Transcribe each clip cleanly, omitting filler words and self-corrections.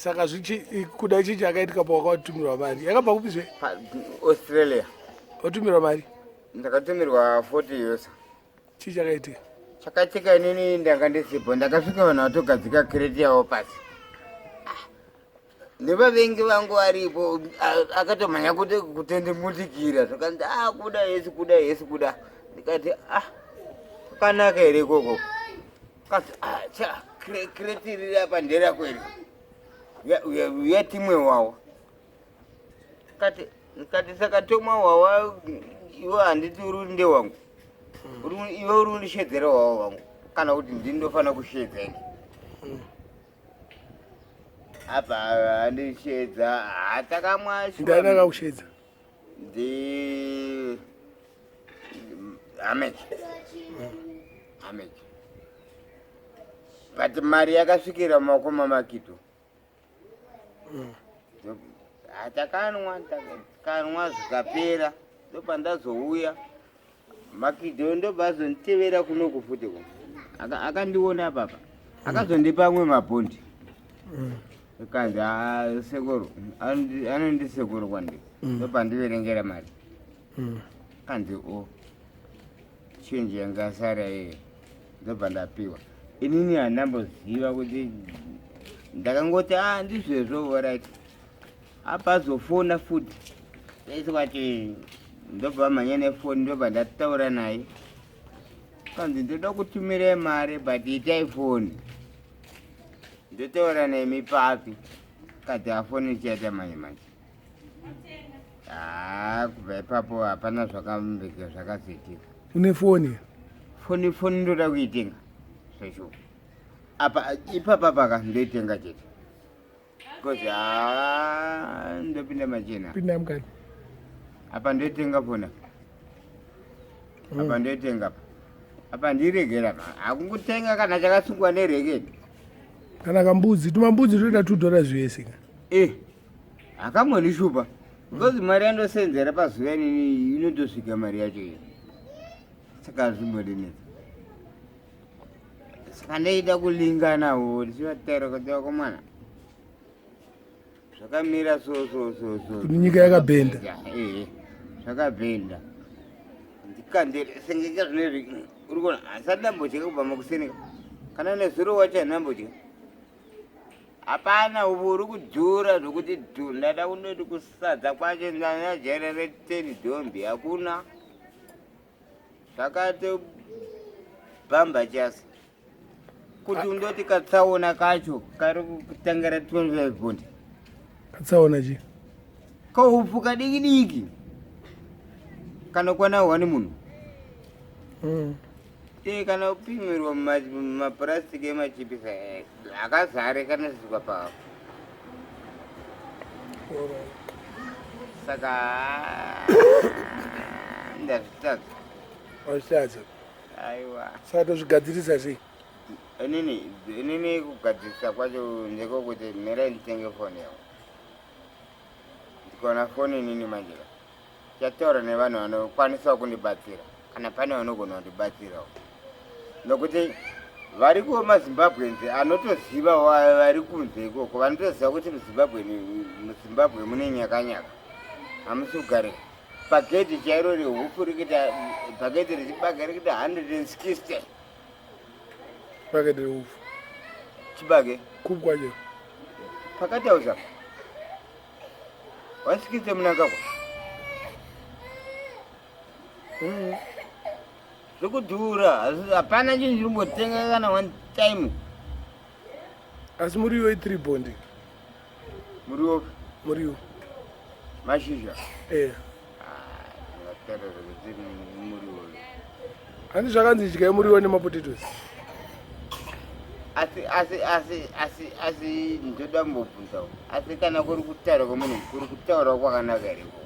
Saka zvichi kuda chii chakaitika pawakatumirwa mari yakabva kupi zve? Australia. Watumirwa mari? Ndakatumirwa 40 us. Chii chakaitika? Chakaitika inini ndanga ndisipo, ndakasvika vanhu vatogadzika kireti yavo pasi. Ah, nevavengi vangu varipo, akatomhanya kuti kutendimudikira zvakanzi a ah, kuda yesi kuda yesi kuda, ndikati ah kwakanaka here ikoko? Kanzi ah cha kireti riri apa nderako here? Uya timwe wawa. Kati kati saka tomwa wawa iwe handiti uri ndewangu. Iwe uri undishedzera wawa wangu kana kuti ndini ndofanira kushedza ini. Apa andishedza hatakamwa. Ndiani akakushedza? Ndi Ahmed. Ahmed. But mari yakasvikira mumaoko maMakito. Takanwa takanwa zvikapera ndopandazouya Makidho ndobva azonditevera kunoku futi ko. Akandiona apapa. Akazondipa amwe mabhondi. Kanzi ah, sekuru anondi sekuru kwandiri. Ndobva ndiverengera mari. Kanzi o chinji yanga yasara iye ndobva ndapiwa. Inini handamboziva kuti ndakangoti ah ndizvezvo alright. Apa azofona futi aiswati ndobva mhanya nefoni ndobva ndataura naye kanzi ndoda kutumirai mari but itai foni ndotaura nemi papi kati afoni ichaita manje manje haa kubva ipapo hapana zvakambeke zvakazoitika. Une foni? Foni foni ndoda kuitenga zveshuwa apa ipapa paka ndoitenga chete Because ah, ndopinda machena. Pinda mukati. Apa ndotenga fona. Apa ndotenga apa. Apa ndiregera pa. Hakungotenga kana chakasungwa nerekeni. Kana kambudzi, tumambudzi toita $2 zvese. Eh. Akambonishupa. Because mari yandosenzera pazuva inini inotosvika mari yacho iyo. Saka hazvimbodinetsa. Saka ndaida kulinga navo ndichivataura kuti vakomana zvakamira so so so so. Kuti nyika yakabhenda. Eh, zvakabhenda. Ndikandere sengeka zvinezvi uri kuona handisati ndambodya kubva makuseni kana nezuro wacho handambodya. Hapana ubu uri kudhura zvokuti dhu ndada kundoti kusadza kwacho ndanajaira reteni dhombi hakuna. Zvakato bhamba chasi kuti undoti katsaona kacho kari kutangira 25 bond. Katsaona chi? Kaupfu kadiki diki kanokwana one munhu. Eh, kana kupimirwa mumapurasitiki emachipisa eh, akazare kanosiswa pawo. Saka ndazvitadza. Wazvitadza? Aiwa. Saka tozvigadzirisa sei? Inini inini kugadzirisa kwacho ndekokuti mirai nditenge foni yangu. Ndikaona foni inini manje ka. Chataura nevanhu vanokwanisawo kundibatsira kana pane vanogona kundibatsirawo. Nokuti variko maZimbabweans anotoziva vari kunze ikoko vanotoziva kuti muZimbabwe muZimbabwe mune nyakanyaka. Hamusi kugarika. Bhaketi chairo rehufu rikuita bhaketi rechibage rikuita 160. Bhaketi rehufu. Chibage. Kupi kwacho? Pakati auza. 160 Mnangagwa. Zvekudhura hapana chinhu chinombotenga kana one time. Asi muriwo i3 bond. Muriwo. Muriwo. Mashizha. Eh. Ah, muriwo. Handi zvakanzi dyai muriwo nemapotatoes. Asi asi asi asi asi ndoda kumbobvunzawo. Asi kana kuri kutaura kwemunhu mukuru kutaura kwakanaka here ko?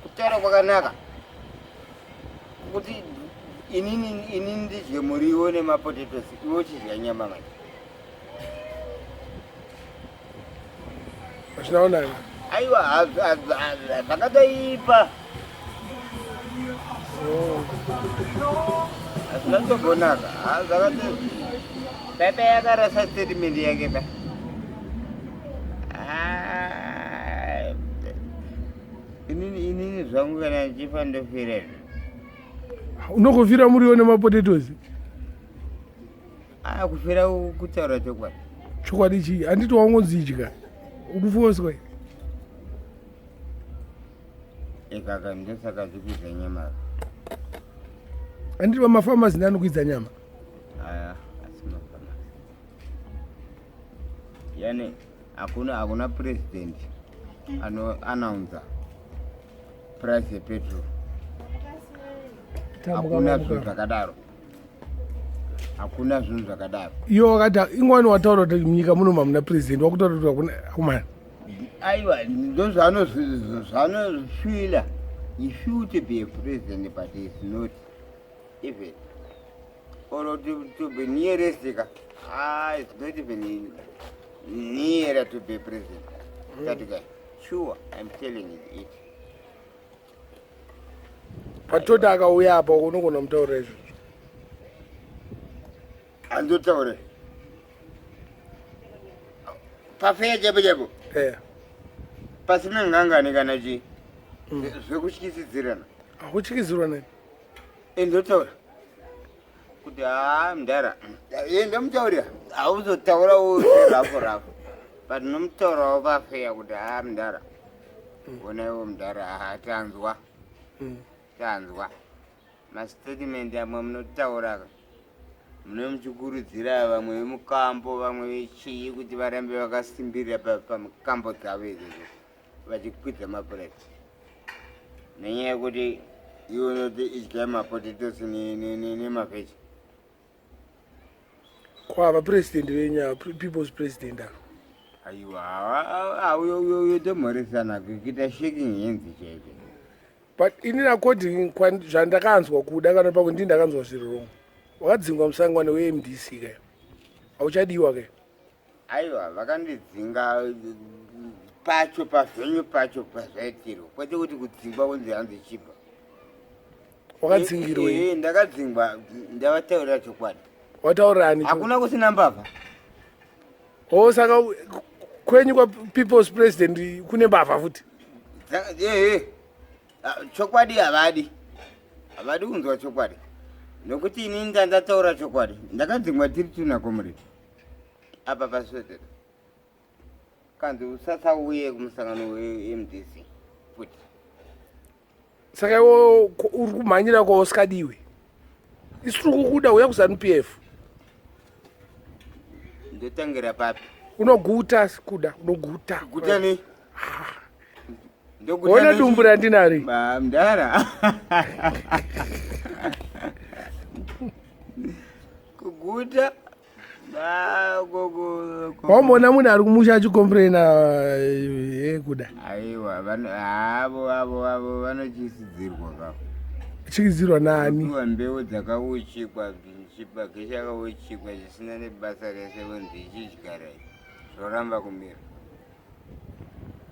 Kutaura kwakanaka kuti inini inini ndidye muriwo nemapotatoes iwe uchidya nyama manje. Hazvina kunaka. Aiwa zvakatoipa. Hazvina kutombonaka. Zvakato Pepe yakarasa statement yake pa. Ah, inini inini zvangu kana ndichifa ndofira izvo. Unogofira muriwo nemapotatoes. Ah, kufira kutaura chokwadi. Chokwadi chii? Handiti wangonzidya. Ukufoswa. Ikaka ndosaka ndikuidza nyama. Handiti vamafamasi ndanokuidza nyama. Aya, asi mafamasi. Yani hakuna hakuna president ano announcer price yepetrol. Hakuna zvinhu zvakadaro. Hakuna zvinhu zvakadaro. Iwe wakati ingwani wataura kuti munyika muno mamuna president wakutaura kuti hakuna akumana. Aiwa ndozvaanozvifila. He feel to be a president but he's not even. Or to be nearest ka. Ah, it's not even nearer to be president. That guy. Sure, I'm telling you it. Patota akauya apa unogona mutaura izvo. Andotaure. Pafeya chaipo chaipo. Eh. Pasina ngangani kana chii. Zvekutyisidzirana. Akutyisidzirwa nani? Endotaura. Kuti haa mudhara. Iye ndomutaurira. Hauzotaura rafu rafu. But nomutaurawo pafeya kuti haa mudhara. Onaiwo mudhara haa tanzwa. Tanzwa. Mastatement amwe munotaura mune muchikurudzira vamwe vemukambo vamwe vechii kuti varambe vakasimbirira pamukambo dzavo idzodzo vachikwidza mapureti nenyaya yekuti iwe unoti idyai mapotatoes nemavheji. Kwava president venyu ava, people's president ava. Aiwa, uyo tomhoresana kuita shaking hands chaicho. But inini according zvandakanzwa kuda kana pako ndini ndakanzwa zviri wrong. Wakadzingwa musangano weMDC ke. Hauchadiwa ke. Aiwa, vakandidzinga pacho pazvenyu pacho pazvaitirwa kwete kuti kudzingwa kunzi hanzi chibva. Wakadzingirwei? Ndakadzingwa ndavataurira chokwadi. Wataurira ani? Hakuna kusina mbavha. Oh, saka kwenyu kwa people's president kune mbavha futi? Ehe, chokwadi havadi, havadi kunzwa chokwadi nokuti inini ndandataura chokwadi. Ndakadzingwa tiri tuna comrade apa paswetera kanzi usasauye kumusangano weMDC futi. Saka iwo uri kumhanyira kwausikadiwe, isu tiri kukuda, uya kuZANU PF. Ndotangira papi? Unoguta kuda, unoguta. Guta nei? Ona dumbu randinari. Mdara, kuguta. Wamboona munhu ari kumusha achicomplaina kuda? Aiwa, avo avo avo vanochisidzirwa ka. Chikidzirwa nani? Piwa mbeu dzakauchikwa, chibage chakauchikwa chisina nebasa rese, kunzi ichidyara zvoramba kumira,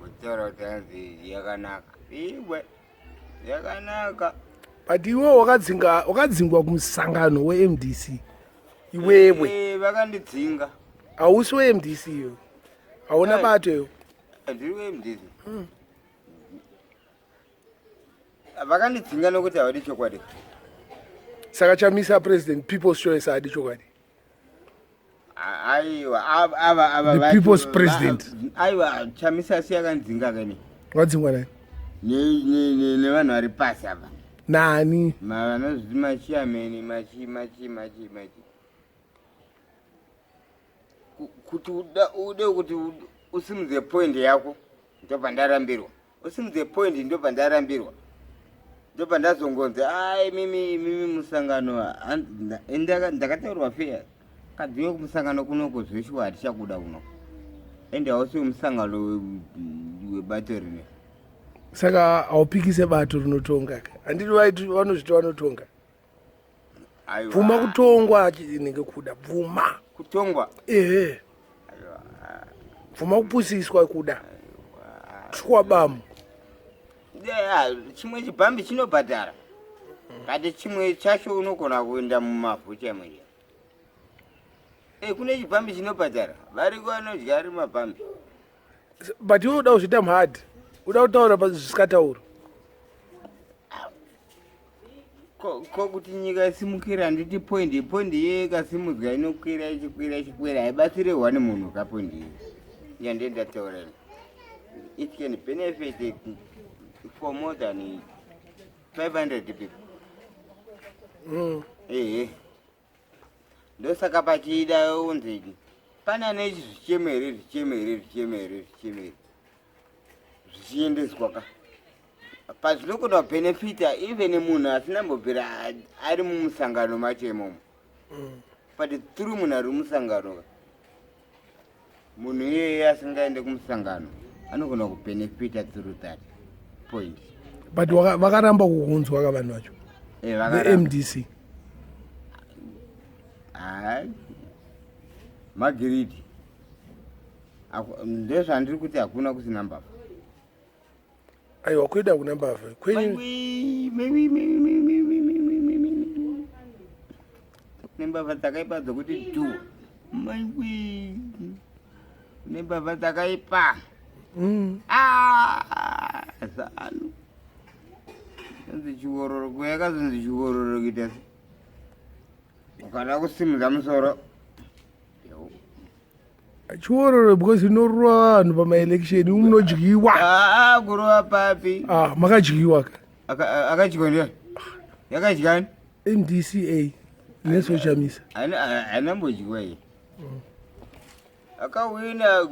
kutaura kuti hanzi yakanaka, iwe yakanaka. But iwe wakadzingwa kumusangano weMDC iwewe. Vakandidzinga. Hausi weMDC iwe, hauna bato iwe. Ndiri weMDC. Vakandidzinga nokuti havadi chokwadi. Saka Chamisa president people's choice haadi chokwadi? Aiwa, ava ava The people's president. Aiwa, Chamisa asi yakandidzinga kani. Wadzingwa nani? Nevanhu vari pasi apa. Nani? Vanozviti machairman, machi machi machi machi, kuti ude kuti usimudze point yako, ndobva ndarambirwa. Usimudze point, ndobva ndarambirwa, ndobva ndazongonzi ai mimi mimi musangano ndakataurwa feya kadziwe kumusangano kunoko zveshuwa hatichakuda kuno, ende hausi wemusangano webato rine. Saka haupikise bato rinotonga ka? Handiti vaiti vanozviti vanotonga? Aiwa. Bvuma kutongwa inenge kuda, bvuma. Kutongwa? Ehe, bvuma kupusiswa kuda twa bamu. Yeah, chimwe chibhambi chinobhadhara, but chimwe chacho unogona kuenda mumavhu chemwe. Eh, kune chipfambi chinobhadhara, variko vanodya ari mapfambi. But iwe uda kuzviita muhard, uda kutaura zvisikatauro. Ko kuti nyika isimukire, handiti point point iye ikasimudzwa inokwira ichikwira ichikwira, haibatsire one munhu ka. Point iye yande ndataura ini, it can benefit for more than 500 people. Ehe, ndosaka pachida unzi pane ane zvichemere zvichemere zvichemere zvichemere zvichiendeswa ka, pazvinogona kubenefita even munhu asina mbobvira ari mumusangano macho imomo. But through munhu ari mumusangano ka, munhu iyeye asingaende kumusangano anogona kubenefita through that point. But vakaramba kukunzwa ka vanhu vacho. Eh, vakaramba. VeMDC. Hai, magiridi. Ndezvandiri kuti hakuna kusina mbavha. Aiwa, kuida kuna mbavha kwenyu. Maiwi, maiwi, maiwi, maiwi, maiwi, maiwi, maiwi, maiwi. Nembavha dzakaipa dzokuti dhu, maiwi, nembavha dzakaipa. Ah, zanu zonzi chiororo, kuyakazonzi chiororo kuita se ukada kusimudza musoro. Chiororo because inorova vanhu pamaelection, munodyiwa. Ah, kurova papi? Ah, makadyiwa ka. Akadyiwa ndiani? Yakadyani? MDCA neSochamisa. Hainambodyiwa iyi. Akawina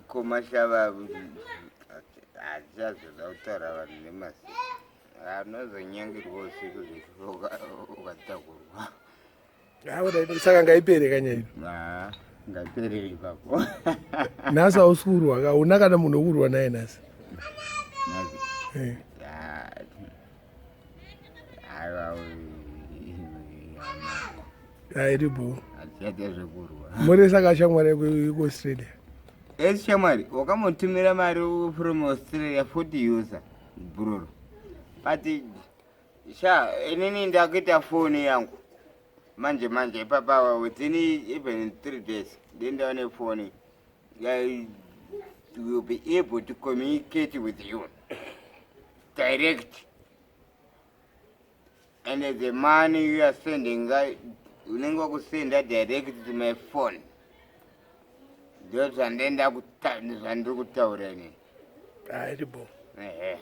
komashava, hatichazoda kutaura vanhu nemazita, anozonyangirwa usiku zvechifa ukatakurwa. Saka ngaipere kanyaya ino. Ah, ngaperere ipapo. Nhasi hausi kurwa ka, una kana munhu wekurwa naye nhasi? Nhasi? Eh. Ah, aiwa. Hairibo. Hatichaita zvekurwa. Muri saka shamwari yako yekuAustralia? Esi shamwari, wakamutumira mari from Australia, 40 user bro, but sha, inini ndakuita foni yangu manje manje ipapa, within even 3 days ndindaone foni. I will be able to communicate with you direct, and the money you are sending, unenge wakusenda direct to my phone. Ndo zvandenda, zvandiri kutaura inini. Hairibo. Ehe.